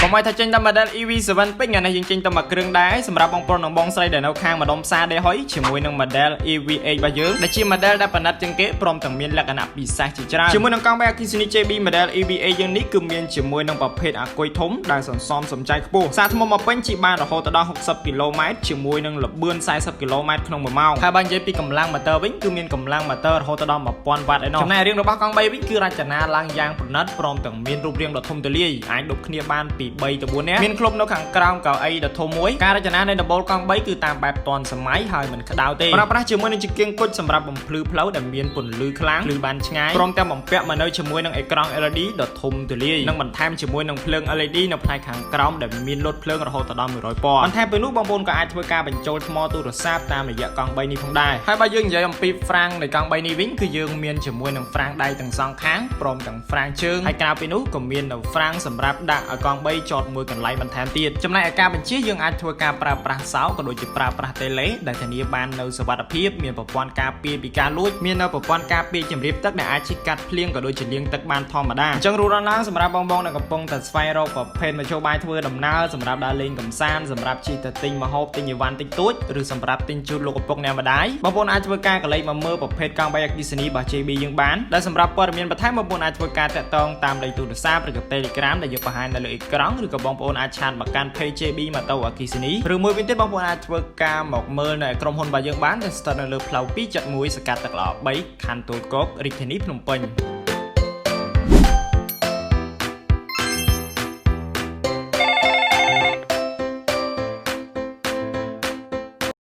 កុំឲ្យថាចេញតែ model EV7 ពេញថ្ងៃនេះយើងចេញតែមួយគ្រឿងដែរសម្រាប់បងប្រុសនិងបងស្រីដែលនៅខាងម្ដុំផ្សារដេហុយជាមួយនឹង model EV8 របស់យើងដែលជា model ដែលប្រណិតជាងគេព្រមទាំងមានលក្ខណៈពិសេសជាច្រើនជាមួយនឹងកង់បីអគ្គិសនី JB model EV8 យើងនេះគឺមានជាមួយនឹងប្រភេទអាគុយធំដែលសន្សំសំចៃខ្ពស់សាកថ្មមកពេញជិះបានរហូតដល់60គីឡូម៉ែត្រជាមួយនឹងល្បឿន40គីឡូម៉ែត្រក្នុង1ម៉ោងហើយបើនិយាយពីកម្លាំងម៉ូទ័រវិញគឺមានកម្លាំងម៉ូទ័ររហូតដល់1000វ៉ាត់ឯណោះចំណែករាងរបស់កង់បីវិញគឺរចនាឡើងយ៉ាងប្រណិតព្រមទាំងមានរូបរាងដ៏ធំទូលាយអាចដប់គ្នាបានពី3ទៅ4នាក់មានក្លុបនៅខាងក្រោមកៅអីដ៏ធំមួយការរចនានៃដំបូលកង់3គឺតាមបែបទាន់សម័យហើយមិនក្តៅទេប្រើប្រាស់ជាមួយនឹងចង្គៀងគុជសម្រាប់បំភ្លឺផ្លូវដែលមានពន្លឺខ្លាំងភ្លឺបានឆ្ងាយព្រមទាំងបំពាក់មកនៅជាមួយនឹងអេក្រង់ LED ដ៏ធំទូលាយនិងបន្ថែមជាមួយនឹងភ្លើង LED នៅផ្នែកខាងក្រោមដែលមានលោតភ្លើងរហូតដល់100ពណ៌បន្ថែមពីនោះបងប្អូនក៏អាចធ្វើការបញ្ចូលថ្មទូរស័ព្ទតាមរយៈកង់3នេះផងដែរហើយបើយើងនិយាយអំពីហ្វ្រាំងនៃកង់3នេះវិញគឺយើងមានជាមួយនឹងហ្វ្រាំងដៃទាំងសងខាងព្រមទាំងហ្វ្រាំងជើងហើយក្រៅពីនោះក៏មាននៅហ្វ្រាំងសម្រាប់ដាក់ឲ្យកង់3ចតមួយកន្លែងបន្ថែមទៀតចំណែកឯការបញ្ជាយើងអាចធ្វើការប្រើប្រាស់សោក៏ដូចជាប្រើប្រាស់តេឡេដែលធានាបាននូវសុវត្ថិភាពមានប្រព័ន្ធការពារពីការលួចមាននៅប្រព័ន្ធការពារជំរាបទឹកដែលអាចជិះកាត់ភ្លៀងក៏ដូចជាលាងទឹកបានធម្មតាអញ្ចឹងរួចរាល់ឡើងសម្រាប់បងៗដែលកំពុងតែស្វែងរកប្រភេទមធ្យោបាយធ្វើដំណើរសម្រាប់ដើរលេងកម្សាន្តសម្រាប់ជិះទៅទិញម្ហូបទិញអីវ៉ាន់តិចតួចឬសម្រាប់ទិញជូនលោកឪពុកអ្នកម្ដាយបងប្អូនអាចធ្វើការកលេចមកមើលប្រភេទកង់បីអគ្គិសនីរបស់ JB យើងបានដែលសម្រាប់ព័ត៌មានបន្ថែមបងប្អូនអាចធ្វើការតាក់ទងតាមលេខទូរស័ព្ទឬក៏ Telegram ដែលយើងបង្ហាញនៅលើអេក្រង់ឬក៏បងប្អូនអាច chat មកកាន់ Page JB ម៉ូតូអគ្គិសនីឬមួយវិញទៀតបងប្អូនអាចធ្វើការមកមើលនៅក្រុមហ៊ុនរបស់យើងបានដែលស្ថិតនៅលើផ្លូវ271សង្កាត់ទឹកល្អ3ខណ្ឌទួលគោករាជធានីភ្នំពេញ។